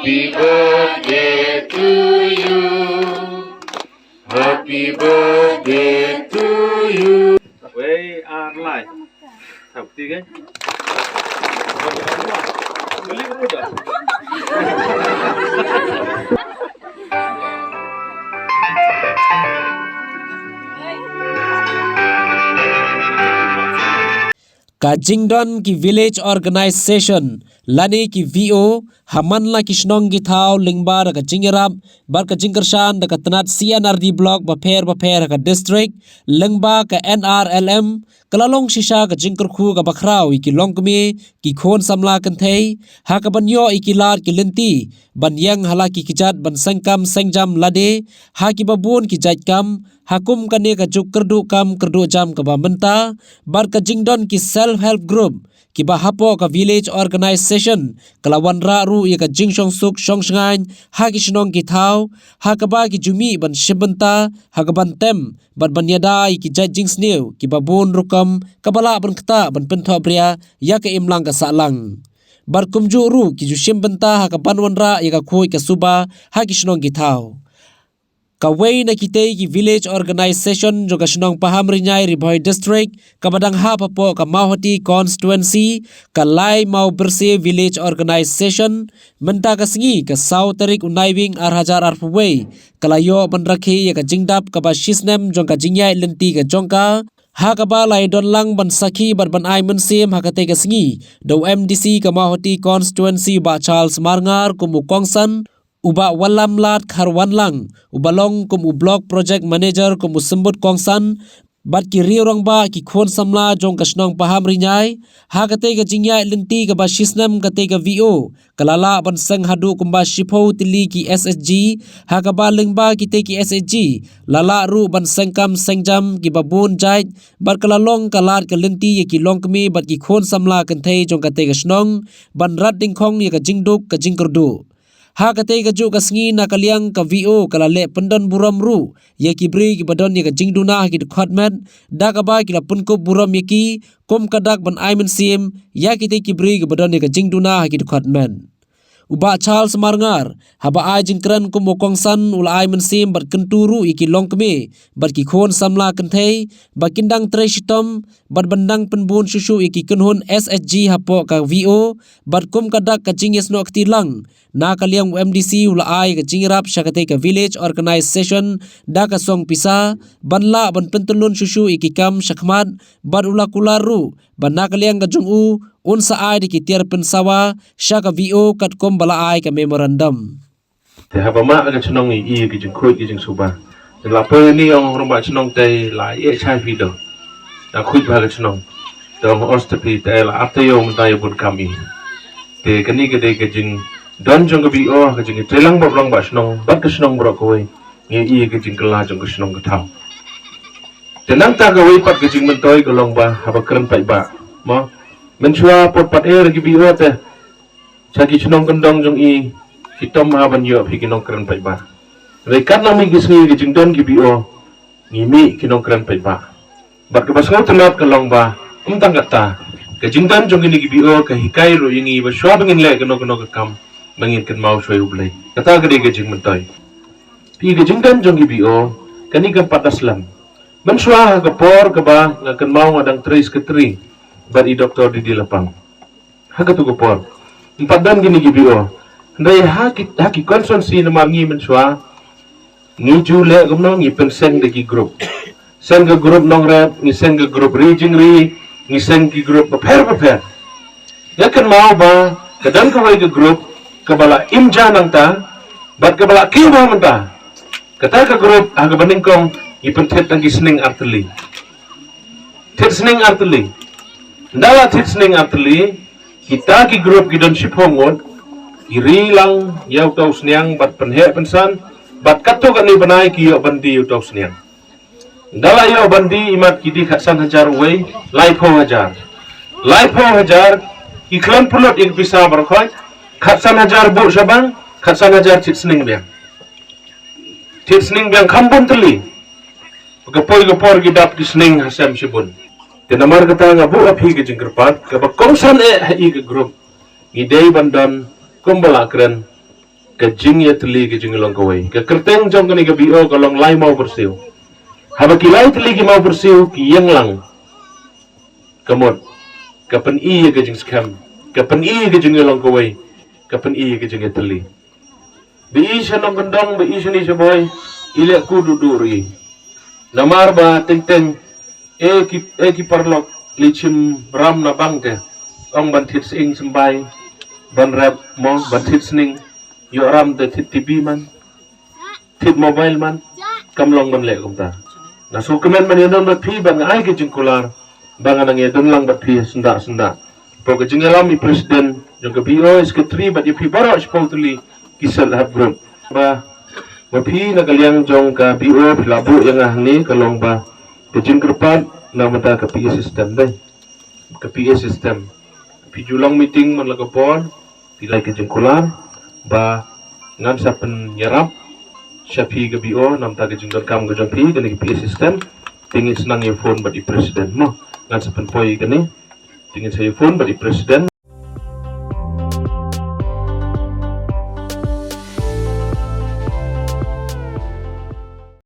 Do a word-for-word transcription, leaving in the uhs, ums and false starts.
Happy birthday to you. Happy birthday to you. Wei ar lai. Thap ti kan. Ka jingdon ki village organization lane ki V O ha man la ki shnong ki thaw lyngba da ka jingïarap bad ka jingkyrshan da ka tnat C N R D block bapher bapher ha ka district lyngba ka N R L M ka la long shisha ka jingkyrkhu kaba khraw ïa ki longkmie ki khun samla kynthei ha kaban ïoh ïa ki lad ki lynti ban ïeng ha la ki kjat ban seng kam seng jam lade ha kiba bun ki jait kam ha kum kane ka juk kyrduh kam kyrduh jam kaba mynta bad ka jingdon ki self help group kiba hapoh ka village organization ka la wanrah ruh ïa ka jingshongsuk shongshngaiñ ha ki shnong ki thaw ha kaba ki ju mih ban shim bynta ha kaban tem bad ban ïada ïa ki jait jingsniew kiba bun rukom kaba lah ban ktah ban pynthohbria ïa ka imlang ka sahlang. Bad kumjuh ruh ki ju shim bynta ha kaban wanrah ïa ka khuid ka suba ha ki shnong ki thaw. Kawei na kitei ki village organization jong ka shnong Pahamrinjai, Ri Bhoi District kaba dang hap hapoh ka Mawhati constituency, ka Lai Mawbyrse Village Organization, mynta ka sngi ka saw tarik u Naiwieng ar hajar arphew wei ka la ïoh ban rakhe ïa ka jingdap kaba shisnem jong ka jingïaid lynti ka jong ka ha kaba la ïadon lang ban sakhi bad ban ai mynsiem ha katei ka sngi da u M D C ka Mawhati constituency Bah Charles Marngar kum u kongsan, u Bah Wallamlad Kharwanlang uba long kum u block project manager kum u symbud kongsan bad ki riew rangbah ki khun samla jong ka shnong Pahamrinjai ha katei ka jingïaid lynti kaba shisnem katei ka V O ka la lah ban seng haduh kumba shiphew tylli ki S H G ha kaba lyngba kitei ki S H G la lah ruh ban seng kam seng jam kiba bun jait bad ka la long ka lad ka lynti ïa ki longkmie bad ki khun samla kynthei jong katei ka shnong ban rat dyngkhong ïa ka jingduk ka jingkyrduh. Ha katei ka juh ka sngi na ka liang ka V O ka la leh pyndon burom ruh ïa ki briew kiba don ïa ka jingduna ha ki dkhot met da kaba ki la pynkup burom ïa ki kum ka dak ban ai mynsiem ïa kitei ki briew kiba don ïa ka jingduna ha ki dkhot met. U Bah Charles Marngar haba ai jingkren kum u kongsan u la ai mynsiem bad kyntu ruh ïa ki longkmie bad ki khun samla kynthei ba kin dang trei shitom bad ban dang pynbun shuh shuh ïa ki kynhun S H G hapoh ka V O bad kum ka dak ka jingïasnoh kti lang na ka liang u M D C u la ai ka jingïarap sha katei ka village organization da ka song pisa ban lah ban pyntyllun shuh shuh ïa ki kam shakhmat bad u la kular ruh ba na ka liang ka jong u un sa ai da ki tiar pynsawa sha ka V O katkum ba la ai ka memorandum. Te haba mah ka chnong i i ka jingkhuid ka jingsuba. Te la poi ni ong rangbah chnong te la i chai phi do. La khuid bha ka chnong. Te ong os te phi te la ap te yo mynta yo bun kam i. Te kani ka dei ka jingdon jong ka V O ka jingtreilang bad rangbah chnong bad ka chnong baroh kawei. Ngi i ka jingkylla jong ka chnong ka thaw. Te nangta kawei pat ka jingmyntoi ka long ba haba kren paidbah. Mo. Mynshuwa pat pat er ki V O te. Sha ki chnong kyndong jong i ki tom ha ban ïoh phi ki nongkren paidbah. Hynrei katno mih ki sngi ki jingdon ki V O ngi mih ki nongkren paidbah. Bad kaba sngewtynnat ka long ba ym tang kata ka jingdon jong kine ki V O ka hikai ruh ïa ngi ba shuwa ba ngin leh kano kano ka kam ba ngin kynmaw shuwa ïa U Blei. Kata ka dei ka jingmyntoi. Phi ka jingdon jong ki V O kane kam pat da slem. Mynshuwa ha ka por kaba nga kynmaw nga dang trei secretary bad i Doktor Didi Lapang. Ha katu ka por. Ym pat don kine ki V O. Hynrei ha ki ha ki constituency namar ngi mynshuwa ngi ju leh kumno ngi pynseng da ki group. Seng ka group nongrep, ngi seng ka group ri jingri, ngi seng ki group bapher bapher. Nga kynmaw ba ka don kawei ka group kaba la im ja nangta bad kaba la kiew bha mynta. Kata ka group ha kaba nyngkong ngi pynthied tang ki sning artylli. Thied sning artylli. Ynda la thied sning artylli, kita ki group ki don shiphew ngut, ki ri lang ïa uta u sniang bad pynheh pynsan bad katto katne bnai ki ïoh ban die ïa uta u sniang. Ynda la ïoh ban die imat ki die khatsan hajar uwei, laiphew hajar. Laiphew hajar ki khlem pynlut ïa ka pisa baroh khoit, khatsan hajar buh shabar, khatsan hajar thied sning biang. Thied sning biang kham bun tylli. Ka poi ka por ki dap ki sning ha sem shibun. Te namar kata nga buh ha phi ka jingkyrpad kaba kongsan eh ha i ka group. Ngi dei ban don kumba la kren Ka jingïatylli ka jinglong kawei. Ka kyrteng jong kane ka B O ka long Lai Mawpyrsiew. Haba ki lai tylli ki mawpyrsiew ki ïeng lang. Ka mut ka pyni ïa ka jingskhem, ka pyni ïa ka jinglong kawei, ka pyni ïa ka jingïatylli. Ba i sha nongkyndong, ba i shane shaboi, i leh ku duh duh ruh i. Namar ba teng teng e ki, e ki paralok leit shim ram na bank te, ong ban thied sying symbai, ban rep mo, ban thied sning, ïoh ram te thied T V man, thied mobile man, kam long ban leh kumta. Nga sngewkmen ban ïadon bad phi, ban nga ai ka jingkular ba ngan nang ïadon lang bad phi syndah syndah. Hapoh ka jingïalam i president jong ka B O, secretary bad ïa phi baroh shapoh tylli ki self help group. Ba, ba phi na ka liang jong ka B O phi la buh ïa nga hangne ka long ba ka jingkyrpad na bynta ka P A system dei. Ka P A system. Phi ju long meeting man la ka por, phi la ai ka jingkular ba ngan sa pynïarap sha phi ka B O na bynta ka jingdonkam ka jong phi kane ka P A system. Te ngin sa nang ïa phone bad i president mo. Ngan sa pynpoi kane. Te ngin sa ïa phone bad i president.